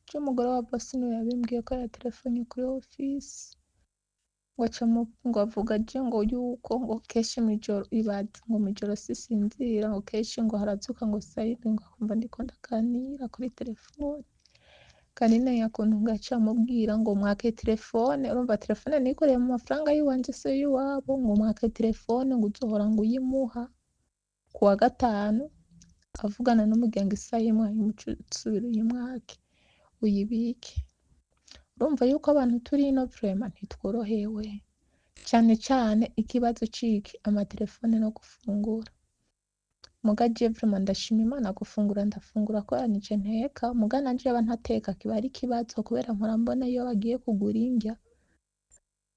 c'umugore wa boss niwe yabimbwiye ko yatelefonye kuri office, ngo aca ngo avuga je ngo yuko ngo kenshi mw'ijoro, ibaze ngo mw'ijoro sisinzira, ngo kenshi ngo haravyuka ngo sayine ngo akumva ndiko ndaganira kuri telefone. Karine yakuntu ngo yaciye amubwira ngo mwake telefone, urumva telefone nikoreye mu mafaranga yiwanje se y'iwabo, ngo mwake telefone ngo uzohora ngo uyimuha kuwa gatanu avugana n'umuryango isaha imwe, hanyuma uce usubira uyimwake uyibike. Urumva yuko abantu turi ino vraiment ntitworohewe, cane cane ikibazo ciki amatelefone no gufungura. Muga je vraiment ndashima Imana, gufungura ndafungura kubera nije nteka, muga nanje yaba ntateka kiba ari ikibazo kubera mpora mbona iyo bagiye kugura indya,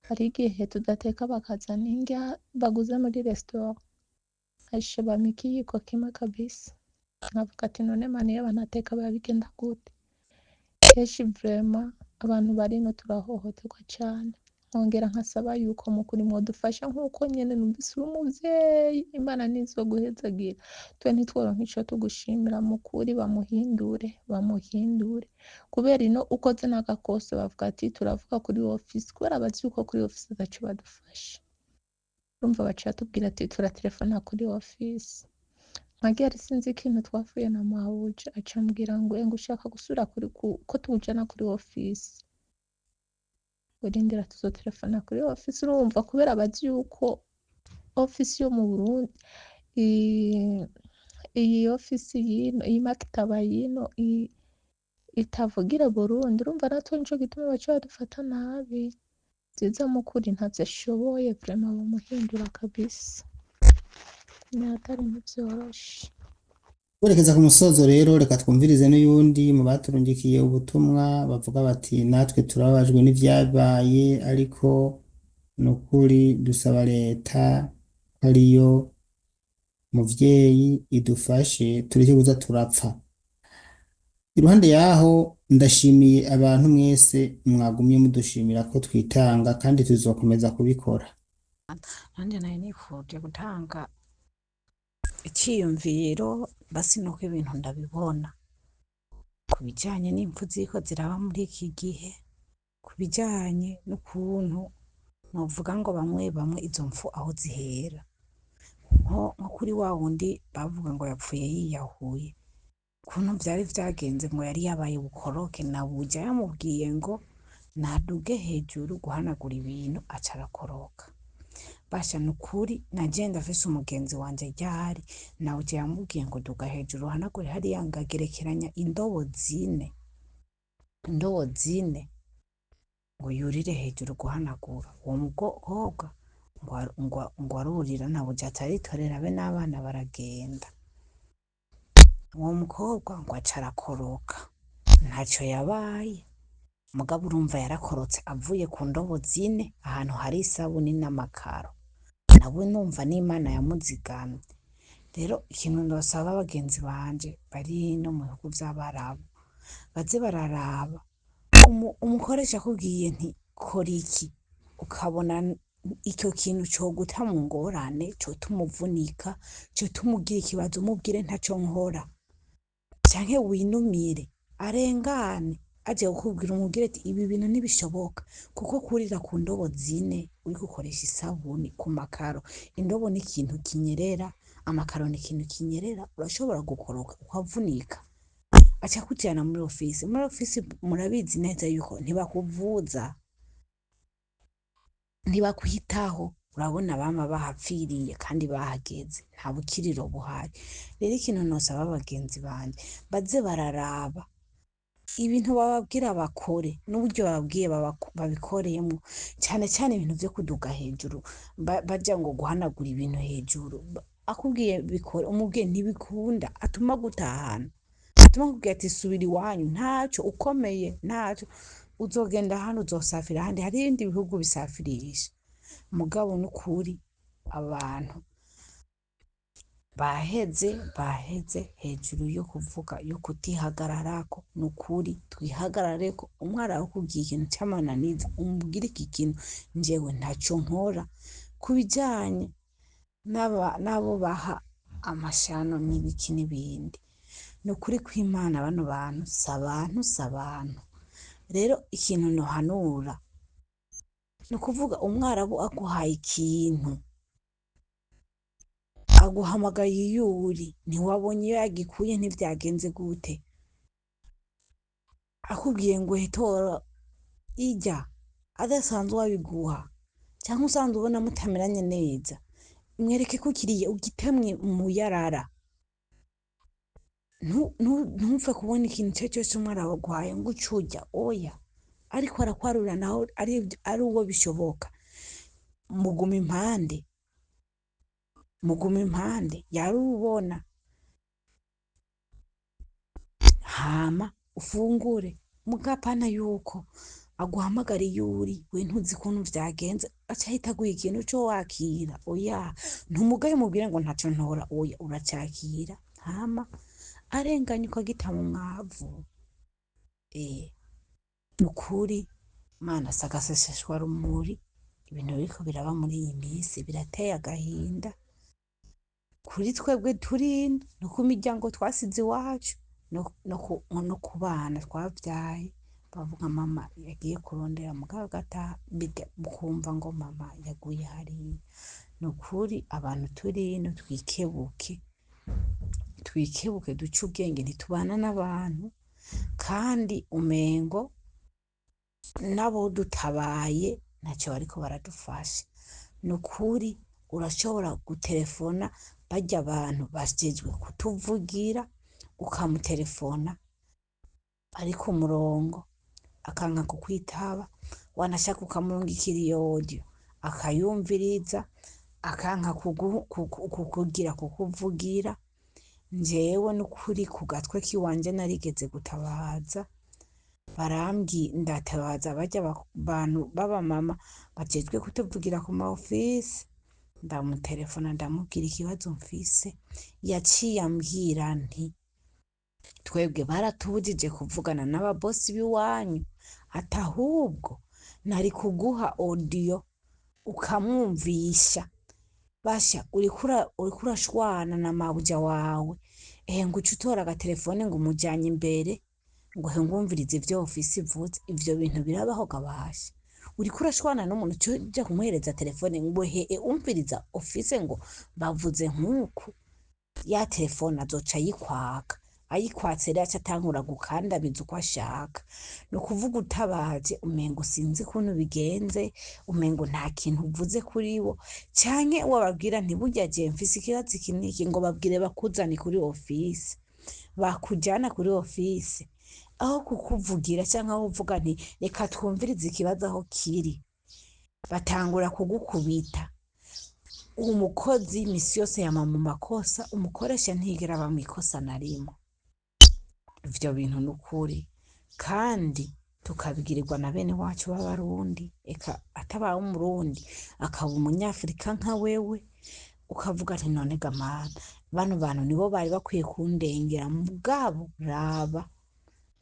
hari igihe tudateka bakazana indya baguze muri restaurant, ashe bampa ikiyiko kimwe kabisa, nkavuga ati none Mana iyo banateka biba bigenda gute? Kenshi vraiment abantu bari ino turahohoterwa cane. Nkongera nkasaba yuko mukuri mwodufasha nkuko nyene numvise uri umuvyeyi, Imana nizoguhezagira, twe ntitworonka ico tugushimira mukuri, bamuhindure, bamuhindure, kubera ino ukoze n'agakosa bavuga ati turavuga kuri office, kubera bazi yuko kuri office ataco badufasha. Urumva baca batubwira ati turatelefona kuri office. Nkagira sinzi ikintu twapfuye na mabuja, aca ambwira ngo ngo ushaka gusubira kuri ko tuwujana kuri office, urindira tuzotelefona kuri office. Urumva kubera bazi yuko office yo mu Burundi, iyi office yino, iyi maktaba yino itavugira Burundi, urumva natwe nico gituma baca badufata nabi. Vyiza mukuri ntavyo ashoboye vraiment, bamuhindura kabisa, ni hatari, ntivyoroshe. Werekeza ku musozo rero, reka twumvirize n'uyundi mu baturungikiye ubutumwa bavuga bati natwe turababajwe n'ivyabaye, ariko ni ukuri dusaba leta ko ariyo muvyeyi idufashe tureke kuza turapfa. Iruhande yaho ndashimiye abantu mwese mwagumye mudushimira ko twitanga kandi tuzokomeza kubikora. Nanjye nari nifuje gutanga icyiyumviro, basi nuko ibintu ndabibona ku bijyanye n'impfu ziriko ziraba muri iki gihe, ku bijyanye n'ukuntu novuga ngo bamwe bamwe izo mpfu aho zihera, nko kuri wa wundi bavuga ngo yapfuye yiyahuye, ukuntu vyari vyagenze ngo yari yabaye bukoroke na buja yamubwiye ngo naduge hejuru guhanagura ibintu aca arakoroka. Basha nukuri naje ndafise umugenzi wanje ryari nawe yamubwiye ngo duga hejuru uhanagure hariya, ngagerekeranya indobo zine, indobo zine ngo yurire hejuru guhanagura. Uwo mukobwa ngo arurira nabuja ataritorera be n'abana baragenda. Uwo mukobwa ngo aca arakoroka, ntaco yabaye, mugabo urumva yarakorotse avuye ku ndobo zine ahantu hari isabuni n'amakaro, nawe numva n'Imana yamuzigamye. Rero ikintu ndosaba bagenzi banje bari no mu bihugu vy'abarabu, baze bararaba umukoresha akubwiye nti kora iki, ukabona icyo kintu coguta mu ngorane, cotuma uvunika, cotuma ugira ikibazo, umubwire ntaco nkora, canke winumire arengane aje kukubwira, umubwire ati ibi bintu ntibishoboka, kuko kurira ku ndobo zine uriko ukoresha isabuni ku makaro, indobo ni ikintu kinyerera, amakaro ni ikintu kinyerera, urashobora gukoroka ukavunika. Aca akujana muri ofisi, muri ofisi murabizi neza yuko ntibakuvuza, ntibakwitaho, urabona bama bahapfiriye kandi bahageze, nta bukiriro buhari. Rero ikintu nosaba bagenzi banje, baze bararaba Ibintu bababwira bakore n'uburyo bababwiye babikoreyemo, cyane cyane ibintu vyo kuduga hejuru, baja ngo guhanagura ibintu hejuru. Akubwiye bikore, umubwiye ntibikunda, atuma gutahana, atuma akubwira ati subira iwanyu, ntaco ukomeye, ntaco uzogenda hano, uzosafira ahandi, hari ibindi bihugu bisafirisha. Mugabo n'ukuri abantu baheze hejuru yo kuvuga yo kutihagararako. Nukuri twihagarareko. Umwana akubwiye ikintu c'amananiza, umubwire iki kintu njewe ntaco nkora ku bijanye n'abo baha amashano n'ibiki n'ibindi. Nukuri kw'Imana bano bantu si abantu, si abantu. Rero ikintu nohanura ni ukuvuga umwarabu aguhaye ikintu, aguhamagaye iyo uri, ntiwabonye iyo yagikuye, ntivyagenze gute, akubwiye ngo tora irya adasanzwe abiguha, canke usanzwe ubona mutameranye neza, mwereke ko ukiriye ugitemwe muyarara. Ntupfe kubona ikintu ico cose umwarabu aguhaye ngo uce urya, oya. Ariko arakwarura naho ari uwo bishoboka, muguma impande, muguma impande yarubona, hama ufungure. Mugapana yuko aguhamagara iyo uri, we ntuzi ukuntu vyagenze, aca ahita aguha ikintu co wakira, oya. Ntumugaye umubwire ngo ntaco ntora, oya, uracakira, hama arenganye ukagita mu mwavu. Nukuri Mana sagaseseshwa rumuri, ibintu biriko biraba muri iyi minsi birateye agahinda kuri twebwe turi ino, no ku miryango twasize iwacu, no ku bana twavyaye bavuga mama yagiye kurondera mugabo agataha, ukumva ngo mama yaguye hariya. Nukuri abantu turi ino twikebuke, twikebuke, duce ubwenge, ntitubana n'abantu, kandi umengo nabo dutabaye ntacyo bariko baradufasha. Nukuri urashobora gutelefona barya abantu bajejwe kutuvugira, ukamutelefona ari ku murongo akanka kukwitaba, wanashaka ukamurungikira iyo audio akayumviriza, akanka kukugira kukuvugira. Njewe nukuri ku gatwe kiwanje narigeze gutabaza, ndatabaza barya bantu b'abamama bajejwe kutuvugira ku ma ofisi, ndamutelefona ndamubwira ikibazo mfise, yaciye ambwira nti twebwe baratubujije kuvugana n'ababosi b'iwanyu, ati ahubwo nari kuguha audio ukamwumvisha, basha uriko urashwana na mabuja wawe, ehe ngo uce utora agatelefone ngo umujanye imbere ngo he ngwumvirize ivyo ofisi ivuze. Ivyo bintu birabaho gabasha, uriko urashwana n'umuntu uce uja kumuhereza telefone ngo he umviriza ofisi ngo bavuze nk'uku, ya telefone azoca ayikwaka, ayikwatse rero aca atangura gukandamiza uko ashaka. Ni ukuvuga utabaje umengo sinzi ukuntu bigenze, umengo nta kintu uvuze kuri bo, canke wababwira nti burya jewe mfise ikibazo iki n'iki, ngo babwire bakuzane kuri ofisi, bakujana kuri ofisi aho kukuvugira canke aho uvuga nti reka twumvirize ikibazo aho kiri, batangura kugukubita. Umukozi misi yose yama mu makosa, umukoresha ntiyigera aba mw'ikosa na rimwe. Ivyo bintu nukuri, kandi tukabigirirwa na bene wacu b'abarundi, eka atabaye umurundi akaba umunyafrika nka wewe, ukavuga ati none ga mana, bano bantu nibo bari bakwiye kundengera, mugabo raba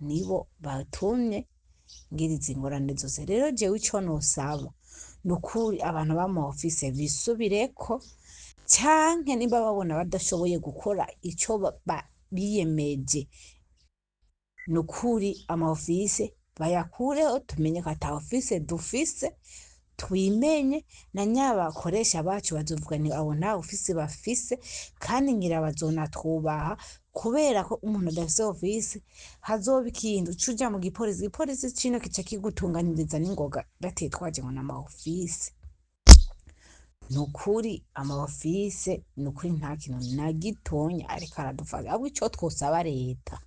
nibo batumye ngira izi ngorane zose. Rero jewe ico nosaba nukuri abantu b'ama ofisi bisubireko, canke nimba babona badashoboye gukora ico biyemeje, nukuri ama ofisi bayakureho, tumenye ko ata ofisi dufise, twimenye na nyabakoresha bacu bazovuga nti abo nta ofisi bafise, kandi ngira bazonatwubaha, kubera ko umuntu adafise ofisi hazoba ikintu uca uja mu gipolisi, igipolisi cino kica kigutunganiriza n'ingoga batitwaje ngo n'ama ofisi. Nukuri ama ofisi nukuri nta kintu na gitonya ariko aradufasha, ahubwo ico twosaba leta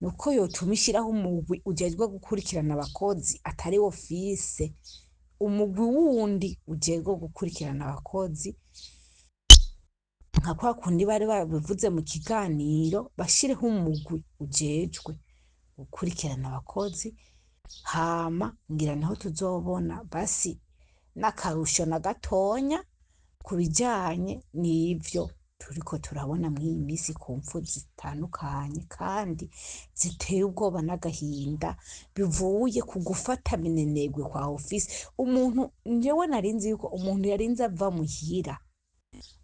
Nuko yotuma ishiraho umugwi ujejwe gukurikirana abakozi atari ofise, umugwi wundi ujejwe gukurikirana abakozi nka kwa kundi bari babivuze mu kiganiro, bashireho umugwi ujejwe gukurikirana abakozi, hama ngira niho tuzobona basi n'akarusho na gatonya ku bijanye n'ivyo turiko turabona mw'iyi misi ku mpfu zitandukanye kandi ziteye ubwoba n'agahinda bivuye ku gufata minenegwe kwa ofisi. Umuntu njewe narinzi yuko umuntu yarinze ava muhira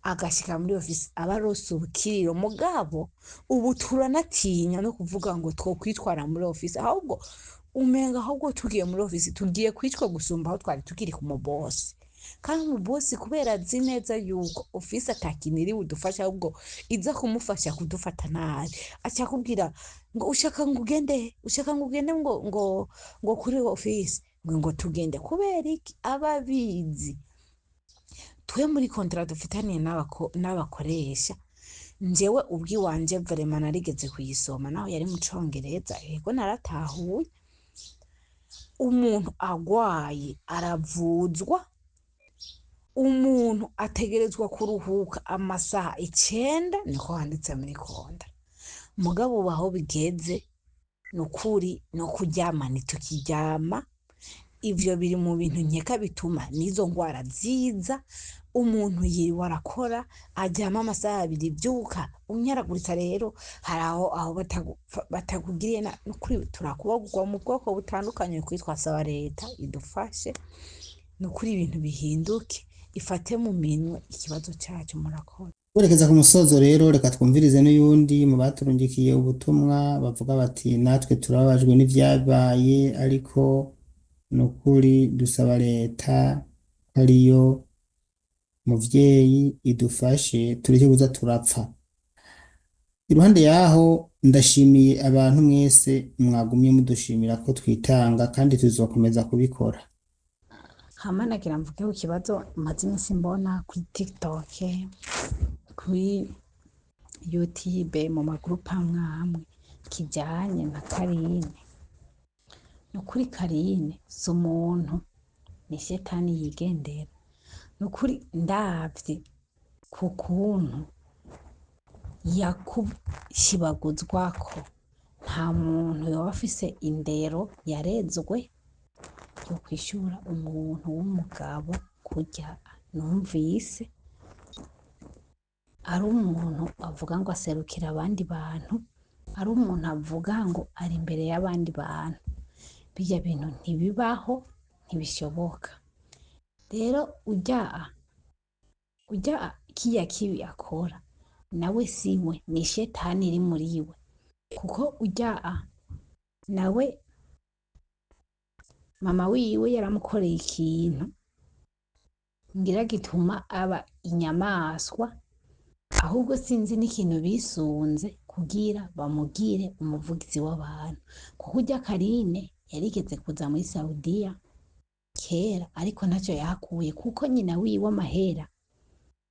agashika muri ofisi aba aronse ubukiriro, mugabo ubu turanatinya no kuvuga ngo twokwitwara muri ofisi, ahubwo umenga ahubwo tugiye muri ofisi tugiye kwicwa gusumba aho twari tukiri ku mubosi. Kandi umubosi kubera azi neza yuko ofisi atakintu iri budufashe, ahubwo iza kumufasha kudufata nabi, aca akubwira ngo ushaka ngo ugende he? Ushaka ngo ugende ngo kuri ofisi ngo tugende kubera iki? Aba abizi twe muri kontara dufitaniye n'abakoresha. Njewe ubwiwanje vraiment narigeze kuyisoma naho yari mu congereza, yego naratahuye. Umuntu agwaye aravuzwa, umuntu ategerezwa kuruhuka amasaha 9, niko handitse muri kontara. Mugabo ubu aho bigeze nukuri no kuryama ntitukiryama, ivyo biri mu bintu nkeka bituma n'izo ngwara ziza. Umuntu yiriwe arakora aryama amasaha 2, vyuka unyaraguritsa. Rero hari aho batakugiriye nukuri turakubagwa mu bwoko butandukanye. Kuri twasaba leta idufashe nukuri ibintu bihinduke, ifate mu minwe ikibazo cacu. Murakoze. Werekeza ku musozo rero, reka twumvirize n'uyundi mu baturungikiye ubutumwa bavuga bati natwe turababajwe n'ivyabaye, ariko nukuri dusaba leta ko ariyo muvyeyi idufashe tureke kuza turapfa. Iruhande yaho ndashimiye abantu mwese mwagumye mudushimira ko twitanga kandi tuzokomeza kubikora. Hama nagira mvuge ku kibazo maze iminsi mbona kuri TikTok, kuri YouTube, mu magurupe amwe amwe, kijanye na Karine. Nukuri Karine si umuntu, ni shetani yigendera. Nukuri ndavye ku kuntu yakushibaguzwako, nta muntu yoba afise indero yarezwe yo kwishura umuntu w'umugabo kurya. Numvise ari umuntu avuga ngo aserukira abandi bantu, ari umuntu avuga ngo ari imbere y'abandi bantu. Birya bintu ntibibaho, ntibishoboka. Rero urya kirya kibi akora nawe siwe, ni shetani iri muri we, kuko urya nawe mama wiwe yaramukoreye ikintu ngira gituma aba inyamaswa. Ahubwo sinzi n'ikintu bisunze kugira bamugire umuvugizi w'abantu, kuko urya Karine yarigeze kuza muri Saudiya kera, ariko ntacyo yahakuye, kuko nyina wiwe amahera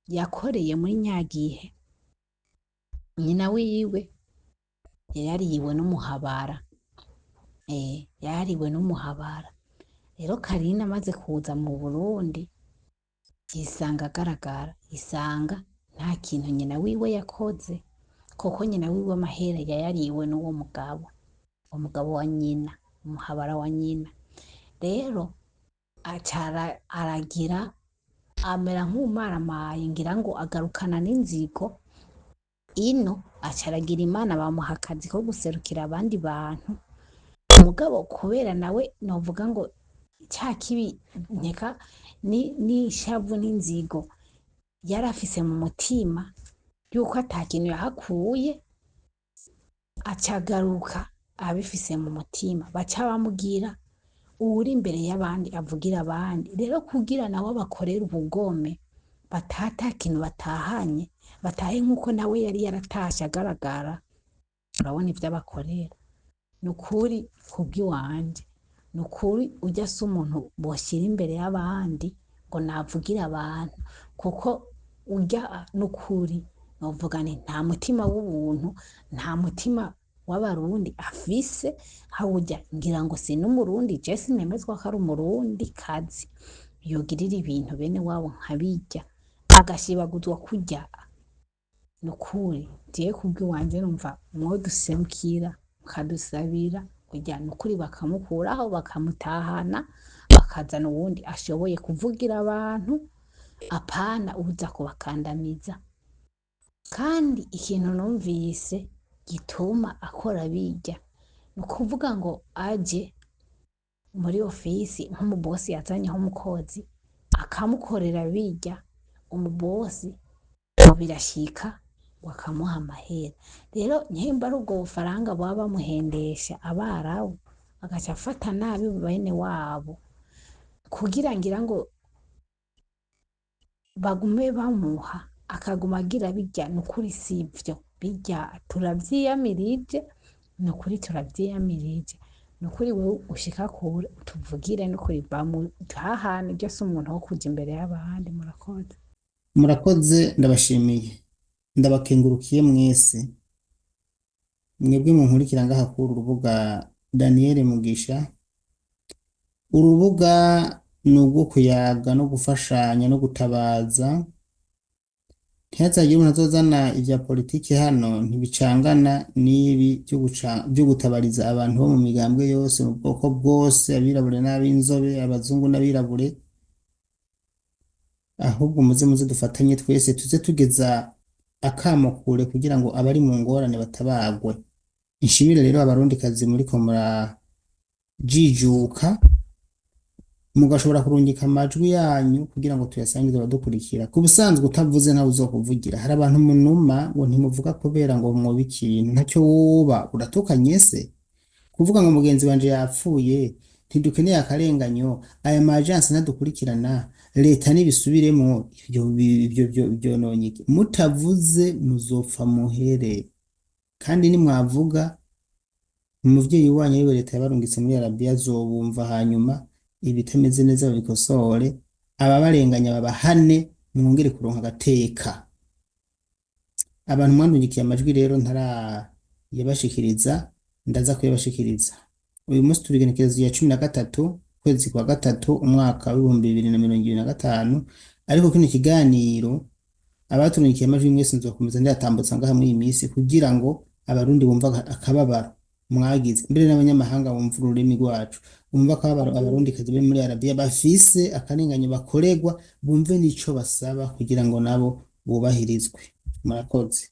yakoreye muri nyagihe nyina wiwe yariwe n'umuhabara, yariwe n'umuhabara. Rero Karine amaze kuza mu Burundi yisanga agaragara, yisanga nta kintu nyina wiwe yakoze, kuko nyina wiwe amahera yayariwe n'uwo mugabo, umugabo wa nyina, umuhabara wa nyina. Rero aca aragira amera nk'umaramaye, ngira ngo agarukana n'inzigo ino, aca aragira Imana bamuha akazi ko guserukira abandi bantu. Mugabo kubera nawe novuga ngo ca kibi nkeka n'ishavu n'inzigo yarafise mu mutima yuko ata kintu yahakuye, aca agaruka abifise mu mutima, baca bamugira uwuri imbere y'abandi avugira abandi. Rero kugira nawe abakorere ubugome, batahe ata kintu batahanye, batahe nk'uko nawe yari yaratashe agaragara. Urabona ivyo abakorera. Nukuri kubw'iwanje, nukuri urya si umuntu boshyira imbere y'abandi ngo navugire abantu, kuko urya nukuri novuga nti nta mutima w'ubuntu, nta mutima w'abarundi afise hawurya ngira ngo si n'umurundi je sinemezwa ko ari umurundi kazi yogirira ibintu bene wabo nkabirya agashibaguzwa kurya. Nukuri jewe kubw'iwanje numva mwoduserukira mukadusabira kurya nukuri bakamukuraho bakamutahana bakazana uwundi ashoboye kuvugira abantu apana uza kubakandamiza. Kandi ikintu numvise gituma akora birya ni ukuvuga ngo aje muri ofisi nk'umubosi yazanyeho umukozi akamukorera birya, umubosi ngo birashika ngo akamuha amahera. Rero nyimba ari ubwo bufaranga baba bamuhendesha abarabu agaca afata nabi bene wabo kugira ngira ngo bagume bamuha akaguma agira birya. Nukuri sivyo, birya turavyiyamirije, nukuri turavyiyamirije. Nukuri wewe ushika kure utuvugire nukuri bamutahane, iryo si umuntu wo kuja imbere y'abandi. Murakoze. Murakoze, ndabashimiye, ndabakengurukiye mwese mwebwe munkurikira ngaha kuri uru rubuga Daniel Mugisha. Urubuga ni urwo kuyaga no gufashanya no gutabaza. Ntihazagire umuntu azozana ivya politiki hano, ntibicangana n'ibi vyo gutabariza abantu bo mu migambwe yose, mu bwoko bwose, abirabure n'ab'inzobe, abazungu n'abirabure. Ahubwo muze muze dufatanye twese, tuze tugeza akamo kure kugira ngo abari mu ngorane batabagwe. Nshimire rero abarundikazi muriko murajijuka, mugashobora kurungika amajwi yanyu kugira ngo tuyasangize abadukurikira. Ku busanzwe utavuze ntawe uzokuvugira. Hari abantu munuma ngo ntimuvuga kubera ngo mwoba ikintu, ntacyo woba uratukanye se? Kuvuga ngo mugenzi wanje yapfuye, ntidukeneye akarenganyo, aya ma agence ntadukurikirana, leta nibisubiremo, ivyo vyononye iki? Mutavuze muzopfa muhere. Kandi nimwavuga umuvyeyi wanyu ariwe leta yabarungitse muri Arabiya azobumva, hanyuma ibitameze neza babikosore, ababarenganya babahane, mwongere kuronka agateka. Abantu mwandungikiye amajwi rero ntarayabashikiriza, ndaza kuyabashikiriza. Uyu munsi turi igenekerezo rya 13 ukwezi kwa gatatu umwaka w'2025, ariko kino kiganiro abaturungikiye amajwi mwese nzokomeza ndayatambutsa ngaha muri iyi minsi kugira ngo abarundi bumve akababaro mwagize, mbere n'abanyamahanga bumva ururimi rwacu, bumve akababaro abarundikazi bari muri Arabiya bafise, akarenganyo bakorerwa, bumve n'ico basaba kugira ngo nabo bubahirizwe. Murakoze.